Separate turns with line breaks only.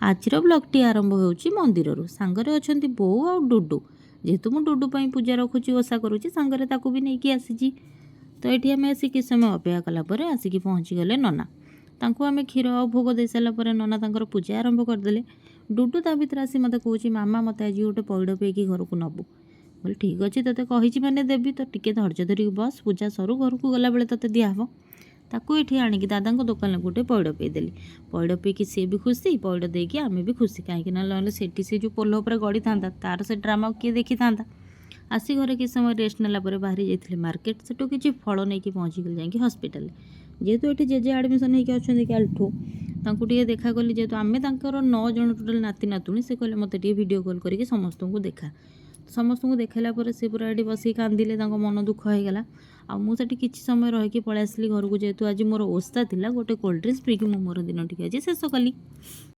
ଆଜିର ବ୍ଲଗ୍ଟି ଆରମ୍ଭ ହେଉଛି ମନ୍ଦିରରୁ। ସାଙ୍ଗରେ ଅଛନ୍ତି ବୋଉ ଆଉ ଡୁଡୁ। ଯେହେତୁ ମୁଁ ଡୁଡୁ ପାଇଁ ପୂଜା ରଖୁଛି, ଓଷା କରୁଛି, ସାଙ୍ଗରେ ତାକୁ ବି ନେଇକି ଆସିଛି। ତ ଏଠି ଆମେ ଆସି କିଛି ସମୟ ଅପେକ୍ଷା କଲା ପରେ ଆସିକି ପହଞ୍ଚିଗଲେ ନନା। ତାଙ୍କୁ ଆମେ କ୍ଷୀର ଆଉ ଭୋଗ ଦେଇସାରିଲା ପରେ ନନା ତାଙ୍କର ପୂଜା ଆରମ୍ଭ କରିଦେଲେ। ଡୁଡୁ ତା ଭିତରେ ଆସି ମୋତେ କହୁଛି, ମାମା, ମୋତେ ଆଜି ଗୋଟେ ପଇଡ଼ ପିଇକି ଘରକୁ ନେବୁ। ବୋଲେ ଠିକ୍ ଅଛି, ତୋତେ କହିଛି ମାନେ ଦେବି, ତ ଟିକେ ଧୈର୍ଯ୍ୟ ଧରିକି ବସ୍, ପୂଜା ସରୁ, ଘରକୁ ଗଲାବେଳେ ତୋତେ ଦିଆହେବ। ତାକୁ ଏଠି ଆଣିକି ଦାଦାଙ୍କ ଦୋକାନରେ ଗୋଟେ ପଇଡ଼ ପିଇଦେଲି। ପଇଡ଼ ପିଇକି ସିଏ ବି ଖୁସି, ପଇଡ଼ ଦେଇକି ଆମେ ବି ଖୁସି। କାହିଁକି ନା ନହେଲେ ସେଠି ସେ ଯେଉଁ ପୋଲ ଉପରେ ଗଡ଼ିଥାନ୍ତା, ତାର ସେ ଡ୍ରାମା କିଏ ଦେଖିଥାନ୍ତା? ଆସି ଘରେ କିଛି ସମୟ ରେଷ୍ଟ ନେଲା ପରେ ବାହାରି ଯାଇଥିଲି ମାର୍କେଟ। ସେଠୁ କିଛି ଫଳ ନେଇକି ପହଞ୍ଚିଗଲି ଯାଇକି ହସ୍ପିଟାଲରେ। ଯେହେତୁ ଏଠି ଜେଜେ ଆଡ଼ମିସନ୍ ହେଇକି ଅଛନ୍ତି କାଲିଠୁ, ତାଙ୍କୁ ଟିକେ ଦେଖା କଲି। ଯେହେତୁ ଆମେ ତାଙ୍କର 9 ଜଣ ଟୋଟାଲ୍ ନାତି ନାତୁଣୀ, ସେ କହିଲେ ମୋତେ ଟିକେ ଭିଡ଼ିଓ କଲ୍ କରିକି ସମସ୍ତଙ୍କୁ ଦେଖା। ସମସ୍ତଙ୍କୁ ଦେଖାଇଲା ପରେ ସେ ପୁରା ଏଠି ବସିକି କାନ୍ଦିଲେ, ତାଙ୍କ ମନ ଦୁଃଖ ହେଇଗଲା। ଆଉ ମୁଁ ସେଠି କିଛି ସମୟ ରହିକି ପଳେଇ ଆସିଲି ଘରକୁ। ଯେହେତୁ ଆଜି ମୋର ଓଷା ଥିଲା, ଗୋଟେ କୋଲ୍ଡ ଡ୍ରିଙ୍କସ୍ ପିଇକି ମୁଁ ମୋର ଦିନଟିକୁ ଆଜି ଶେଷ କଲି।